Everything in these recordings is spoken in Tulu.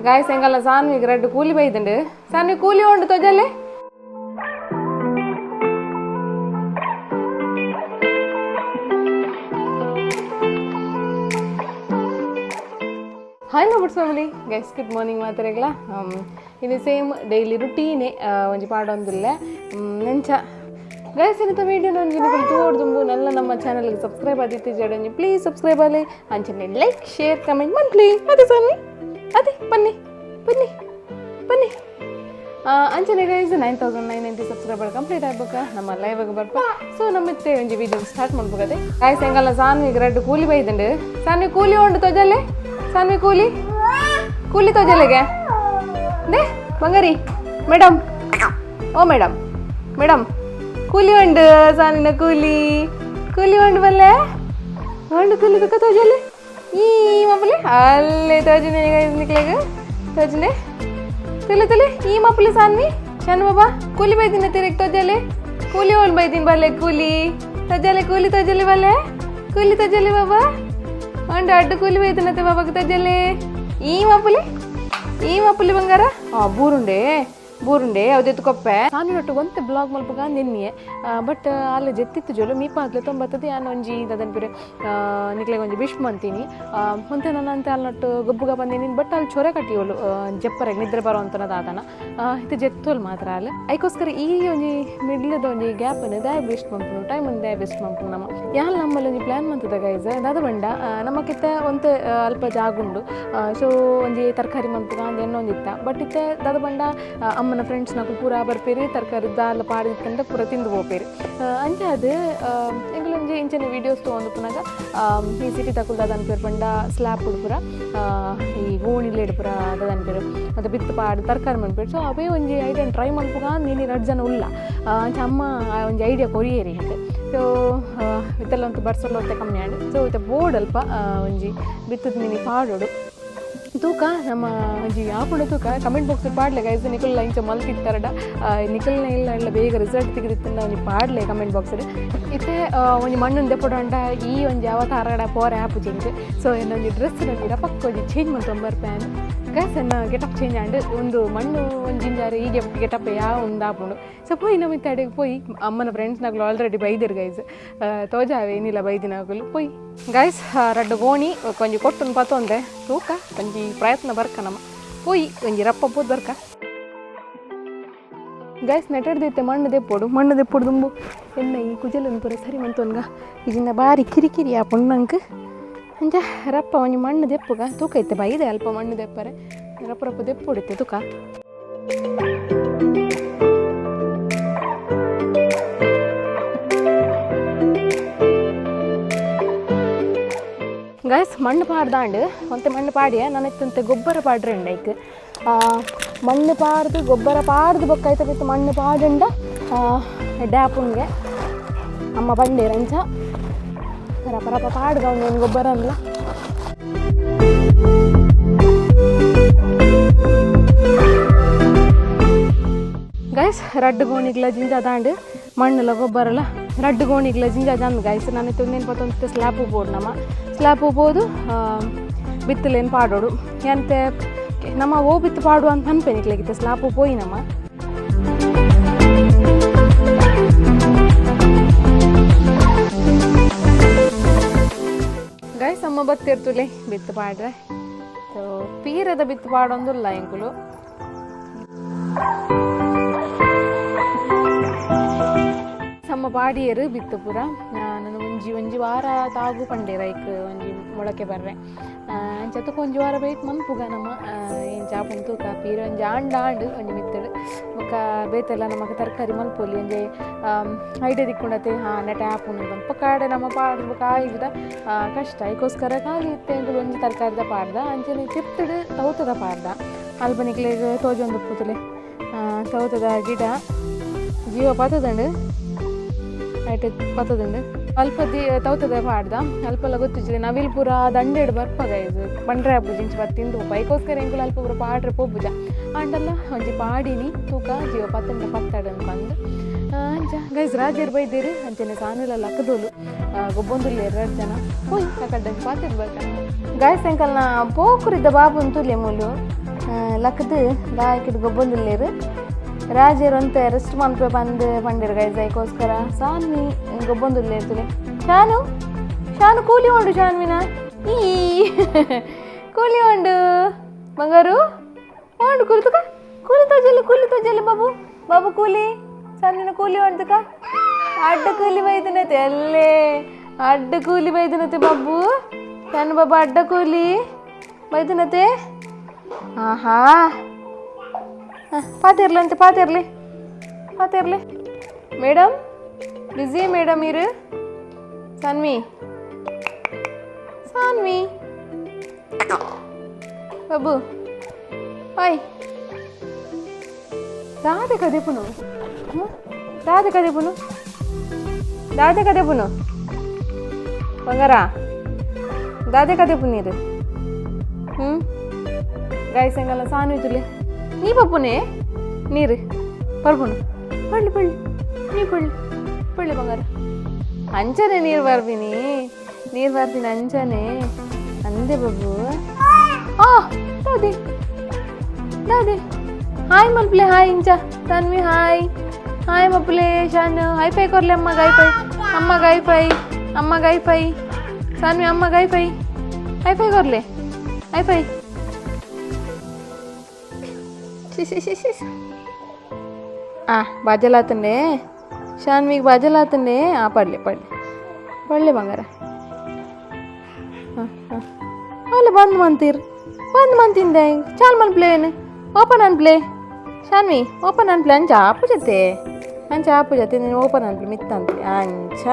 ಗಾಯ್ಸ್ ಎಂಗಲ್ಲ ಸಾನ್ವಿಗ್ ರಡ್ಡ್ ಕೂಲಿ ಬೈದುಂಡು. ಸಾನ್ವಿ ಕೂಲಿ ಉಂಡು ತೊಜಲೆ. Hi lovers family, guys good morning ಮಾತಾಡಗ್ಲ. ಇದು ಸೇಮ್ ಡೈಲಿ ರುಟೀನೇ ಒಂಜಿ ಪಾಡೊಂದುಲ್ಲೆ ನೆಂಚ ಗೈಸ್. ಇನ್ನಿತ ವೀಡಿಯೋ ಒಂಜಿ ನಿಕುಲು ತೂವೊಡು ದುಂಬು ನಲ್ಲ ನಮ್ಮ ಚಾನಲ್ಗೆ ಸಬ್ಸ್ಕ್ರೈಬ್ ಆದಿತ್ತಿ ಒಂಜಿ ಪ್ಲೀಸ್ ಸಬ್ಸ್ಕ್ರೈಬ್ ಆಲೆ, ಅಂಚನೆ ಲೈಕ್ ಶೇರ್ ಕಮೆಂಟ್ ಮನ್ಪ್ಲಿ. ಅದೇ ಸ್ವಾಮಿ, ಅದೇ ಬನ್ನಿ ಬನ್ನಿ ಬನ್ನಿ. ಅಂಚನೆ ಗೈಸ್, 9990 ಸಬ್ಸ್ಕ್ರೈಬರ್ ಕಂಪ್ಲೀಟ್ ಆಗ್ಬೇಕ ನಮ್ಮ ಲೈವ್ ಬರ್ಪ. ಸೊ ನಮ್ಮಿತ್ತೆ ಒಂಜಿ ವಿಡಿಯೋ ಸ್ಟಾರ್ಟ್ ಮಾಡ್ಬೇಕಾದೆ. ಗೈಸ್, ಎಂಗಲ್ಲ ಸಾನ್ವಿಗ್ ರಡ್ಡ್ ಕೂಲಿ ಬೈದುಂಡು. ಸಾನ್ವಿ ಕೂಲಿ ಉಂಡು ತೊಜಲೆ. ಸಾನ್ವಿ ಕೂಲಿ ಕೂಲಿ ತೊಜಲೆಗೆ ದೇ ಬಂಗಾರಿ. ಮೇಡಮ್, ಓ ಮೇಡಮ್, ಮೇಡಮ್ ಕೂಲಿ ಉಂಡು. ಸಾನಿನ ಕೂಲಿ ಕೂಲಿ ಉಂಡು ಬಲ್ಲೆ ಉಂಡು. ಕೂಲಿ ತುಕ್ಕ ತೋಜಲೆ. ಈ ಮಪ್ಪಲಿ ಅಲ್ಲೇ ತೋಜಿನ ನಿಕ್ಲೆಗ್ ತೋಜಿನೆ. ತುಲೆ ತುಲೆ ಈ ಮಪ್ಪಲಿ. ಸಾನ್ವಿ, ಶಾನು ಬಾಬಾ ಕೂಲಿ ಬೈದಿನ ತಿರುಗಿ ತೋಜಲೆ. ಕೂಲಿ ಓಲ್ ಬೈದಿನ ಬಲ್ಲೆ. ಕೂಲಿ ತಜಲೆ, ಕೂಲಿ ತಜಲೆ ಬಲ್ಲೆ, ಕೂಲಿ ತಜಲೆ ಬಾಬಾ. ಉಂಡು ಅಡ್ಡು ಕೂಲಿ ಬೈದಿನತೆ ಬಾಬಾಗೆ ತಜಲೆ. ಈ ಮಪ್ಪಲಿ, ಈ ಮಪ್ಪಲಿ ಬಂಗಾರ. ಆ ಬೂರುಂಡೆ ಬೂರುಂಡೆ ಅವದೆತ್ತು ಕೊಪ್ಪೆ. ನಾನು ಒಂತೆ ಬ್ಲಾಗ್ ಮಲ್ಪಗ ನಿನ್ನೆ, ಬಟ್ ಅಲ್ಲಿ ಜೆತ್ತಿತ್ತು ಜೋಲು ಮೀಪಾದ್ಲೆ ತೊಂಬತ್ತದ. ಯಾನ್ ಒಂಜಿ ದದನ್ ಪಿರೆ ನಿಕ್ಲೆಗ್ ಒಂಜಿ ವಿಶ್ ಮಂತೀನಿ. ಒಂತೆ ನನ್ನ ಅಂತ ಅಲ್ಲಿ ನಟ್ಟು ಗೊಬ್ಬುಗ ಬಂದಿನಿ, ಬಟ್ ಅಲ್ಲಿ ಚೊರೆ ಕಟ್ಟಿಯೋಲು ಜಪ್ಪರೆಗ್ ನಿದ್ರೆ ಬರೋ ಅಂತನ ದಾದನ ಇದು ಜೆತ್ತೋಲ್ ಮಾತ್ರ ಅಲ್ಲಿ. ಐಕೋಸ್ಕರ ಈ ಒಂಜಿ ಮಿಡ್ಲದ ಒಂಜಿ ಗ್ಯಾಪ್ ದಾಯ ವೇಸ್ಟ್ ಮಂಪುನು, ಟೈಮ್ ದಾಯ ವೇಸ್ಟ್ ಮಂಪುನು. ನಮ್ಮ ಯಾಲ್ ನಮ್ಮಲ್ಲಿ ಒಂಜಿ ಪ್ಲಾನ್ ಮಂತದ ಗೈಸ್. ದಾದ ಬಂಡ ನಮಕಿತ್ತ ಒಂತೆ ಅಲ್ಪ ಜಾಗ ಉಂಡು. ಸೊ ಒಂಜಿ ತರಕಾರಿ ಮನ್ಪುಗ ಅಂದ್ ಎನ್ನೊಂದಿತ್ತ. ಬಟ್ ಇತ್ತೆ ದಾದ ಬಂಡ, ಅಮ್ಮನ ಫ್ರೆಂಡ್ಸ್ ನಕುಲು ಪೂರ ಬರ್ಪೇರಿ, ತರಕಾರಿ ದಾಲ ಪಾಡಿತ್ತಂಡ ಪೂರ ತಿಂದು ಪೋಪೇರಿ. ಅಂಚ ಅದು ಎಂಕುಲು ಒಂಜಿ ಇಂಚನೆ ವೀಡಿಯೋಸ್ ತೊಗೊಂಡು ಪುನಗ ಈ ಸಿಟಿ ತಕುಲ್ ದಾದ ಅನ್ಪೇರು ಪಂಡ ಸ್ಲ್ಯಾಪ್ ಪೂರ ಈ ಗೋಣಿಲೇಡ್ ಪೂರ ದಾದ ಅನ್ಪೇರು ಮತ್ತು ಬಿತ್ತು ಪಾಡ್ ತರಕಾರಿ ಮನ್ಪೇರು. ಸೊ ಅವೇ ಒಂಜಿ ಐಡಿಯಾ ಟ್ರೈ ಮನ್ಪುಗ ನೀನಿ ರಡ್ಡ್ ಜನ ಉಲ್ಲ. ಅಂಚ ಅಮ್ಮ ಒಂಜಿ ಐಡಿಯಾ ಕೊರಿಯೇರಿ ಎಂಕ್. ಸೊ ಇತ್ತೆಲ್ಲ ಅಂತೂ ಬರ್ಸಲ್ಲ ಹೊತ್ತೆ ಕಮ್ಮಿ ಆಂಡ್. ಸೊ ಇತ್ತೆ ಬೋರ್ಡ್ ಅಲ್ಪ ಒಂಜಿ ಬಿತ್ತದ ಮಿನಿ ಪಾಡೋಡು. ತೂಕ ನಮ್ಮ ಒಂಜಿ ಆಪುಂಡ ತೂಕ. ಕಮೆಂಟ್ ಬಾಕ್ಸ್ ಪಾಡ್ಲೆ ಗೈಸ್, ನಿಕುಲ್ಲ ಇಂಚ ಮಲ್ತಿತ್ತಾರಡ ನಿಕಲ್ನ ಇಲ್ಲ ಇಲ್ಲ ಬೇಗ ರಿಸಲ್ಟ್ ತೆಗೆದಿತ್ತಂಡ ಒಂಜಿ ಪಾಡ್ಲೆ ಕಮೆಂಟ್ ಬಾಕ್ಸ್. ಇತ್ತೆ ಒಂಜಿ ಮಣ್ಣು ದೆಪ್ಪೊಡಂಡ ಈ ಒಂಜಿ ಅವತಾರಡ ಪೋರೆ ಆಪುಜಿ ಎಂಕ್. ಸೊ ಒಂಜಿ ಡ್ರೆಸ್ ಒಂಜಿ ರಪಕ್ಕ ಒಂಜಿ ಚೇಂಜ್ ಮಲ್ತೊಂಬರ್ ಪ್ಯಾನ್ ಗೈಸ್. ಎನ್ನ ಗೆಟಪ್ ಚೇಂಜ್ ಆಂಡ್. ಒಂದು ಮಣ್ಣು ಒಂಜಿ ಜಿಂಜಾರು ಈ ಗೆಟಪ್ ಯಾವ ಒಂದು ಆಪುಂಡು. ಸೊ ಪೋಯಿ ನಮ್ಮ ಇತ್ತೆ ಪೋಯಿ. ಅಮ್ಮನ ಫ್ರೆಂಡ್ಸ್ ನಕುಲು ಆಲ್ರೆಡಿ ಬೈದೆರ್ ಗೈಸ್, ತೋಜಾವೆ ಏನಿಲ್ಲ ಬೈದಿನಕುಲು. ಪೋಯಿ ಗೈಸ್, ರಡ್ಡ್ ಗೋಣಿ ಒಂಜಿ ಕೊಟ್ಟುನ್ ಪತ್ತೊಂದೆ. ತೂಕ ಒಂಜಿ ಪ್ರಯತ್ನ ಬರ್ಕ ನಮ್ಮ. ಪೋಯಿ ಒಂಜಿ ರಪ್ಪ ಪೋದು ಬರ್ಕ ಗೈಸ್. ನೆಟಡ್ದಿತ್ತೆ ಮಣ್ಣು ದೆಪ್ಪೊಡು. ಮಣ್ಣು ದೆಪ್ಪೊಡು ದುಂಬು ಎನ್ನ ಈ ಕುಜಲನ್ ಪೂರ ಸರಿ ಮಂತೊನ್ಗ ಇಜಿಂದ ಬಾರಿ ಕಿರಿಕಿರಿ ಆ ಪೊಣ್ಣಂಕ್. ಅಂಚ ರಪ್ಪ ಒಂಜಿ ಮಣ್ಣು ದೆಪ್ಪುಗ ತೂಕ. ಇತ್ತೆ ಬೈದೆ ಅಲ್ಪ ಮಣ್ಣು ದೆಪ್ಪರೆ. ರಪ್ಪ ರಪ್ಪ ದೆಪ್ಪೊಡಿತ್ತೆ ತೂಕ. ಗೈಸ್, ಮಣ್ಣು ಪಾಡ್ದಾಂಡ್. ಒಂತೆ ಮಣ್ಣು ಪಾಡಿಯ ನಾನು ಇತ್ತಂತೆ ಗೊಬ್ಬರ ಪಾಡ್ರೆ ಉಂಡು ಐಕ್. ಮಣ್ಣು ಪಾಡ್ದು ಗೊಬ್ಬರ ಪಾಡ್ದು ಬೊಕ್ಕ ಐತ ಬಿತ್ತು ಮಣ್ಣು ಪಾಡುಂಡ ಡ್ಯಾಪುಂಗೆ ಅಮ್ಮ ಬಂಡೇರ್. ಅಂಚ ರಪ ರಪ ಪಾಡ್ಗ ಒಂದೇನು ಗೊಬ್ಬರ ಅನ್ಲ. ಗೈಸ್, ರಡ್ಡು ಗೋಣಿಗ್ಲ ಜಿಂಜ ದಾಂಡ್ ಮಣ್ಣುಲ ಗೊಬ್ಬರಲ. ರಡ್ಡು ಗೋಣಿಗ್ಲ ಜಿಂಜ ಜಾನ್ ಗೈಸ್. ನಾನು ತುಂದೇನು ಪತ್ತೊಂದು ಸ್ಲ್ಯಾಪು ಬೋಡು. ನಮ್ಮ ಸ್ಲ್ಯಾಪು ಬೋದು ಬಿತ್ತಲೇನು ಪಾಡೋಡು ಎಂತೆ ನಮ್ಮ ಓ ಬಿತ್ತು ಪಾಡು ಅಂತ ಅನ್ಪೇನಿಕ್ಲಾಗಿತ್ತೆ. ಸ್ಲಾಪು ಪೋಯಿ ನಮ್ಮ. ಗೈಸ್, ಅಮ್ಮ ಬತ್ತಿರ್ತುಲೆ ಬಿತ್ತು ಪಾಡ್ರೆ. ಸೊ ಪೀರದ ಬಿತ್ತು ಪಾಡೊಂದುಲ್ಲ ಎಂಕುಲು. ಸಮ್ಮ ಪಾಡಿಯರು ಬಿತ್ತು ಪೂರ. ನಾನು ಒಂಜಿ ಒಂಜಿ ವಾರ ತಾಗು ಪಂಡೇರ ಐಕ್ ಒಂಜಿ ಮೊಳಕೆ ಬರ್ರೆ. ಅಂಚ ತುಕ ಒಂಜಿ ವಾರ ಬೈಟ್ ಮನ್ಪುಗ ನಮ್ಮ ಏನ್ ಚಾಪುನ್ ತೂಕ. ಪೀರ ಒಂಜಿ ಆಂಡ ಆಂಡ್ ಒಂಜಿ ಮಿತ್ತಡು ಬೊಕ್ಕ ಬೇತೆಲ್ಲ ನಮಕ್ ತರಕಾರಿ ಮಲ್ಪೊಲಿ. ಒಂಜಿ ಐಡಿಯಾ ದಿಕ್ಕುಂಡತೆ. ಹಾಂ, ನೆಟ ಆಪುಂಡು ಬಂದು ಕಾಡೆ ನಮ್ಮ ಪಾಡ್ ಬೊಕ್ಕ ಆಯಿದ ಕಷ್ಟ. ಐಕೋಸ್ಕರ ಖಾಲಿ ಇತ್ತೆ ಎಂಕುಲು ಒಂಜಿ ತರಕಾರಿದ ಪಾಡ್ದ. ಅಂಚನೆ ತಿರ್ತುಡು ತೌತದ ಪಾಡ್ದ. ಅಲ್ಪ ನಿಕ್ಲೆಗ್ ತೋಜೊಂದು ಪೂತಲೆ ತೌತದ ಗಿಡ ಜೀವ ಪತದಂಡು, ಐಟ್ ಪತದಂಡು. ಅಲ್ಪ the ತೌತದ ಪಾಡ್ದ. ಅಲ್ಪಲ ಗೊತ್ತಿಜ್ಜಿ ನವಿಲ್ ಪೂರ ದಂಡೆಡ್ ಬರ್ಪ ಗೈಸ್. ಬಂಡ್ರೆ ಆಪುಜಿ ಇಂಚ ಬತ್ತ್ ತಿಂದು ಪೋಪ. ಐಕೋಸ್ಕರ ಎಂಕುಲು ಅಲ್ಪ ಪೂರ ಪಾಡ್ರೆ ಪೋಪುಜ. ಆಂಡಲ್ಲ ಒಂಜಿ ಪಾಡಿನಿ, ತೂಕ ಜೀವ ಪತ್ತಂಡ ಪತ್ತಡನ್ ಪಂದ್. ಅಂಚ ಗೈಸ್, ರಾಜೇರ್ ಬೈದೇರು. ಅಂಚನೆ ಸಾನುಲ ಲಕ್ಕದೋಲು ಗೊಬ್ಬೊಂದುಲ್ಲೆ ಎರಡು ಜನ. ಪೋಯ್ ಅಕಲ್ದಂಚ ಪಾತೆರ್ ಬರ್ಕ ಗೈಸ್. ಎಂಕಲ್ನ ಪೋಕುರಿದ್ದ ಬಾಬುನ್ ತುಲೆ ಮುಲು. ಲಕ್ಕದು ಲಾಯ್ಕಿಡ್ ಗೊಬ್ಬೊಂದುಲ್ಲೇರು ರಾಜೇರು ಅಂತೆ ರೆಸ್ಟ್ ಮನ್ಪೆ ಬಂದು ಪಂಡಿರು ಗೈಸ್. ಐಕೋಸ್ಕರ ಸಾನ್ವಿ ಗೊಬ್ಬೊಂದುಲ್ಲೇರ್ತದೆ. ಶಾನು, ಶಾನು ಕೂಲಿ ಉಂಡು. ಶಾನ್ವಿನ ಈ ಕೂಲಿ ಉಂಡು ಬಂಗಾರು ಉಂಡು. ಕೂಲಿ ತುಕ, ಕೂಲಿ ತೋಜಲ್ಲಿ, ಕೂಲಿ ತೋಜಲ್ಲಿ ಬಾಬು, ಬಾಬು ಕೂಲಿ. ಸಾನ್ವಿನ ಕೂಲಿ ಉಂಟುಕ. ಅಡ್ಡ ಕೂಲಿ ಬೈದನತೆ ಅಲ್ಲೇ, ಅಡ್ಡ ಕೂಲಿ ಬೈದನತೆ ಬಾಬು. ಶಾನು ಬಾಬು ಅಡ್ಡ ಕೂಲಿ ಬೈದನತೆ. ಆಹಾ, ಪಾತಿರ್ಲಿ ಅಂತೆ, ಪಾತಿರ್ಲಿ, ಪಾತಿರ್ಲಿ. ಮೇಡಮ್ ಬಿಸಿ ಮೇಡಮ್ ಇರು. ಸಾನ್ವಿ, ಸಾನ್ವಿ ಬಾಬು, ಓಯ್, ದಾದೆ ಕದೆಪುನು? ದಾದೆ ಕದೆಪುನು? ದಾದೆ ಕದೆಪುನು ಬಂಗಾರ? ದಾದೆ ಕದೆಪು ನೀರು? ಹ್ಞೂ ಗಾಯ್ಸ್, ಎಂಗಲ್ಲ ಸಾನ್ವಿ ತುಲೆ. ನೀ ಪಪ್ಪುನೆ ನೀರು ಪರ್ಪುನು. ಪಳ್ಳಿ ಪಳ್ಳಿ, ನೀ ಪಳ್ಳಿ ಪಳ್ಳಿ ಬಂಗಾರ. ಅಂಚನೆ ನೀರು ಬರ್ಬಿನಿ, ನೀರು ಬರ್ತೀನಿ ಅಂಚನೆ ಅಂದೆ ಬಾಬು. ಆ ದಾದಿ, ದಾದಿ ಹಾಯ್ ಮಲ್ಪ್ಲೆ, ಹಾಯ್ ಇಂಚ. ತನ್ವಿ ಹಾಯ್, ಹಾಯ್ ಮಪ್ಲೆ. ಶಾನು ಹೈ ಫೈ ಕೊರ್ಲೆ ಅಮ್ಮಗ, ಹೈ ಫೈ ಅಮ್ಮಗ, ಹೈ ಫೈ ಅಮ್ಮಗ, ಹೈ ಫೈ. ಸಾನ್ವಿ ಅಮ್ಮಗ ಹೈ ಫೈ, ಹೈ ಫೈ ಕೊರ್ಲೆ, high five. She she she she. ಆ ಬಾಜಲಾತಂಡೆ, ಶಾನ್ವಿಗೆ ಬಾಜಲಾತಂಡೆ. ಆ ಪಡ್ಲೆ ಪಡ್ಲೆ ಪಡ್ಲೆ ಬಂಗಾರ. ಹಾಂ ಹಾಂ, ಅಲ್ಲ ಬಂದ್ ಮಂತೀರ್, ಬಂದ್ ಮಂತಿಂದೆ. ಚಾಲ್ ಮನ್ ಪ್ಲೇನ್ ಓಪನ್ ಅನ್ಪ್ಲೆ. ಶಾನ್ವಿ ಓಪನ್ ಅನ್ಪ್ಲೆ. ಅಂಚ ಆಪು ಜೊತೆ, ಅಂಚ ಆಪು ಜೊತೆ. ನೀನು ಓಪನ್ ಅನ್ಪ್ಲೆ, ಮಿತ್ತ ಅನ್ಪ್ಲೆ. ಅಂಚ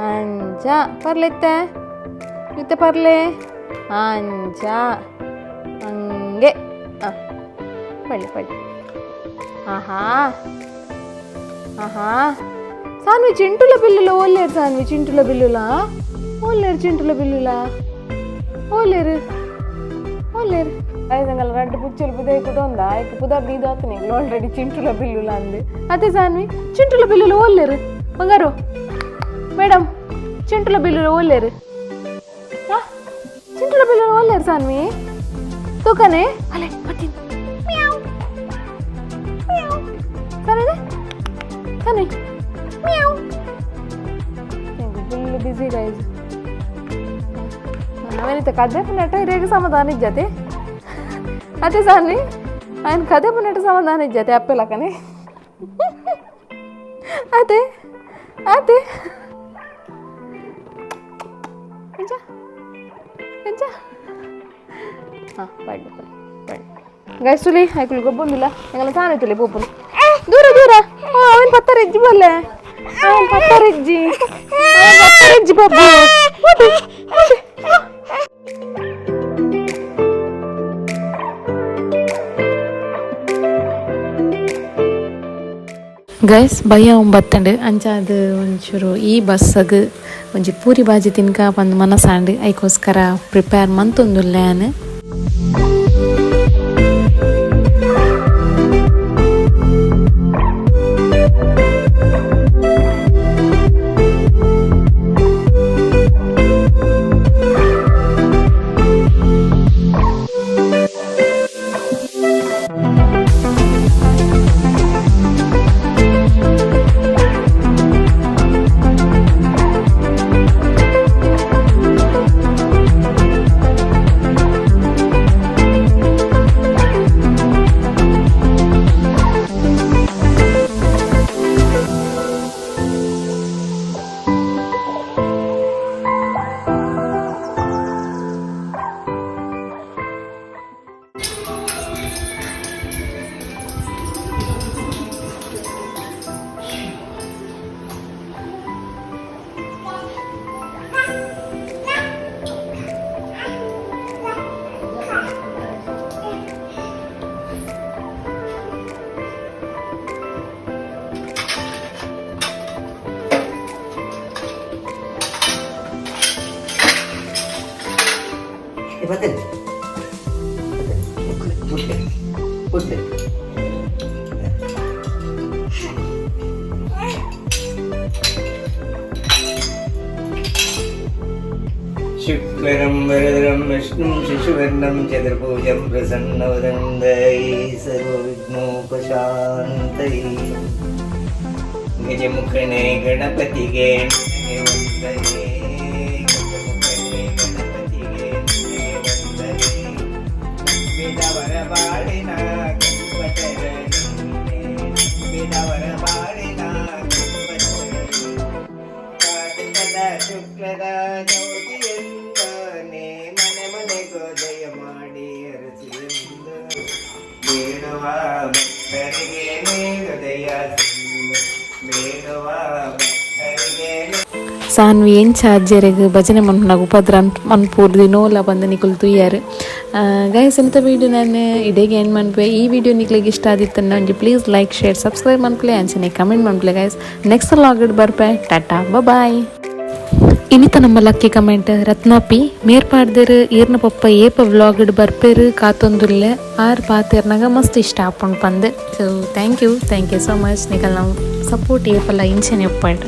ಅಂಚ ಪರ್ಲೆ, ಇತ್ತೆ ಇತ್ತೆ ಪರ್ಲೆ. ಅಂಚ ಹಂಗೆ. ಹಾಂ ಪಳ್ಳಿ ಪಳ್ಳಿ. ಆಹಾ ಆಹಾ. ಸಾನ್ವಿ చింటుల బిల్లులు ఓలేరు. సాన్వి చింటుల బిల్లులా ఓలేరు? చింటుల బిల్లులా ఓలేరు, ಓಲೇರು. ಐದಂಗಲ್ಲ ರಡ್ಡು ಪುಚ್ಚಲು ಪುದೈ ಕುಟೊಂದ ಐಕ್ ಪುದರ್ ದೀದು ಆತನೆ ಆಲ್ರೆಡಿ. చింటుల ಬಿಲ್ಲುಲ ಅಂದೆ ಅದೇ. ಸಾನ್ವಿ చింటుల ಬಿಲ್ಲುಲು ಓಲೇರು ಬಂಗಾರು. ಮೇಡಮ್ చింటుల ಬಿಲ್ಲುಲು ಓಲೇರು? ಹಾ చింటుల ಬಿಲ್ಲುಲು ಓಲೇರು ಸಾನ್ವಿ? ತೂಕನೆ ಅಲೆ ಪಟ್ಟಿನ. ಮ್ಯಾವ್ ಮ್ಯಾವ್. ಸಾನ್ವಿ, ಸಾನ್ವಿ ಮ್ಯಾವ್. ಫುಲ್ ಬಿಸಿ ಗೈಸ್. ನಾವೇನಿತ್ತ ಕದೆ ಪುನಟ ಇರೇಗ ಸಮಾಧಾನ ಇಜ್ಜತೆ ಅದೇ ಸಾನ್ವಿ. ఆయన ಕದೆ ಪುನಟ ಸಮಾಧಾನ ಇಜ್ಜತೆ ಅಪ್ಪೆಲಕನೆ. ಅದೇ ಅದೇ. ಎಂಚ ಎಂಚ? ಹಾಂ ಪಡ್ಡು ಪಡ್ಡು ಪಡ್ಡು. ಗೈಸ್ ತುಲಿ ಐಕುಲು ಗೊಬ್ಬೊಂದಿಲ್ಲ ಎಂಗಲ ಸಾನೆ ತುಲಿ ಪೋಪುನು. ದೂರ ದೂರ. ಅವನ್ ಪತ್ತರೆಜ್ಜಿ ಬಲ್ಲೆ, ಅವನ್ ಪತ್ತರೆಜ್ಜಿ, ಅವನ್ ಪತ್ತರೆಜ್ಜಿ ಬಾಬು. ಓಡಿ ಓಡಿ. ಗೈಸ್, ಬಯ್ಯ ಒಂಬತ್ತಂಡು. ಅಂಚಾದ್ ಒಂಚೂರು ಈ ಬಸ್ಸಗ್ ಒಂಜಿ ಪೂರಿ ಬಾಜಿ ತಿನ್ಕ ಪಂದ್ ಮನಸಾಂಡ್. ಐಕೋಸ್ಕರ ಪ್ರಿಪೇರ್ ಮಂತೊಂದುಲ್ಲೆ ಯಾನ್. ಬರ್ತೇನೆ, ಮುಟ್ಲೆ ಮುಟ್ಲೆ. ಶುಕ್ಲಂ ವಿಷ್ಣು ಶಶಿವರ್ಣಂ ಚತುರ್ಭುಜಂ ಪ್ರಸನ್ನವದಂ ಸರ್ವವಿಘ್ನೋಪಶಾಂತೈ. ಗಜಮುಖನೆ ಗಣಪತಿಗೆ ನಿನಗೆ ವಂದನೆ. ಗಜಮುಖನೆ ಗಣಪತಿಗೆ ನಿನಗೆ ವಂದನೆ. ನಂಬಿದವರ ಬಾಳಿನ ಕಲ್ಪತರು ನೀನೆ. ನಂಬಿದವರ ಬಾಳಿನ ಕಲ್ಪತರು. ಕಾರ್ತಿಕದ ಶುಕ್ಲದ ಚೌತಿಯಂದಾನೆ ಮನೆ ಮನೆಗೂ ಜಯ ಮಾಡಿ ಅರಸಿಯಿಂದ ಬೇಡುವ ಭಕ್ತರಿಗೆ ನೀಡುದಯ, ಬೇಡುವ ಭಕ್ತರಿಗೆ. ಸಾನ್ವಿ ಎಂಚ ಅಜ್ಜೆರೆಗ್ ಭಜನೆ ಮನ್ಪುನಾಗ ಉಪದ್ರ ಮನ್ಪೂರ್ ದಿನೋಲ ಬಂದು ನಿಕುಲು ತೂಯರ್. ಗೈಸ್, ಇಂತ ವೀಡಿಯೋ ನಾನು ಇಡೆಗೆ ಎಂಡ್ ಮನ್ಪುವೆ. ಈ ವಿಡಿಯೋ ನಿಕ್ಲೆಗ್ ಇಷ್ಟ ಆದಿತ್ತಂಡ ಒಂಜಿ ಪ್ಲೀಸ್ ಲೈಕ್, ಶೇರ್, ಸಬ್ಸ್ಕ್ರೈಬ್ ಮನ್ಪುಲೆ, ಅಂಚನೆ ಕಮೆಂಟ್ ಮನ್ಪುಲೆ. ಗೈಸ್, ನೆಕ್ಸ್ಟ್ ವ್ಲಾಗ್ ಬರ್ಪೆ. ಟಾಟಾ, ಬಾಯ್. ಇನಿತ ನಮ್ಮ ಲಕ್ಕಿ ಕಮೆಂಟ್ ರತ್ನ ಪಿ ಮೇರ್ ಪಾಡ್ದೆರ್, ಈರ್ನ ಪೊಪ್ಪ ಏಪ ವ್ಲಾಗ್ಡ್ ಬರ್ಪೇರು, ಕಾತೊಂದುಲ್ಲೆ, ಆರ್ ಪಾತೆರ್ನಾಗ ಮಸ್ತ್ ಇಷ್ಟ ಆಪುಂಡು ಪಂದ್. So thank you, thank you so much. ನಿಕಲ್ನ support ಏಪಲ್ಲ ಇಂಚನೆ ಉಪ್ಪಡ್.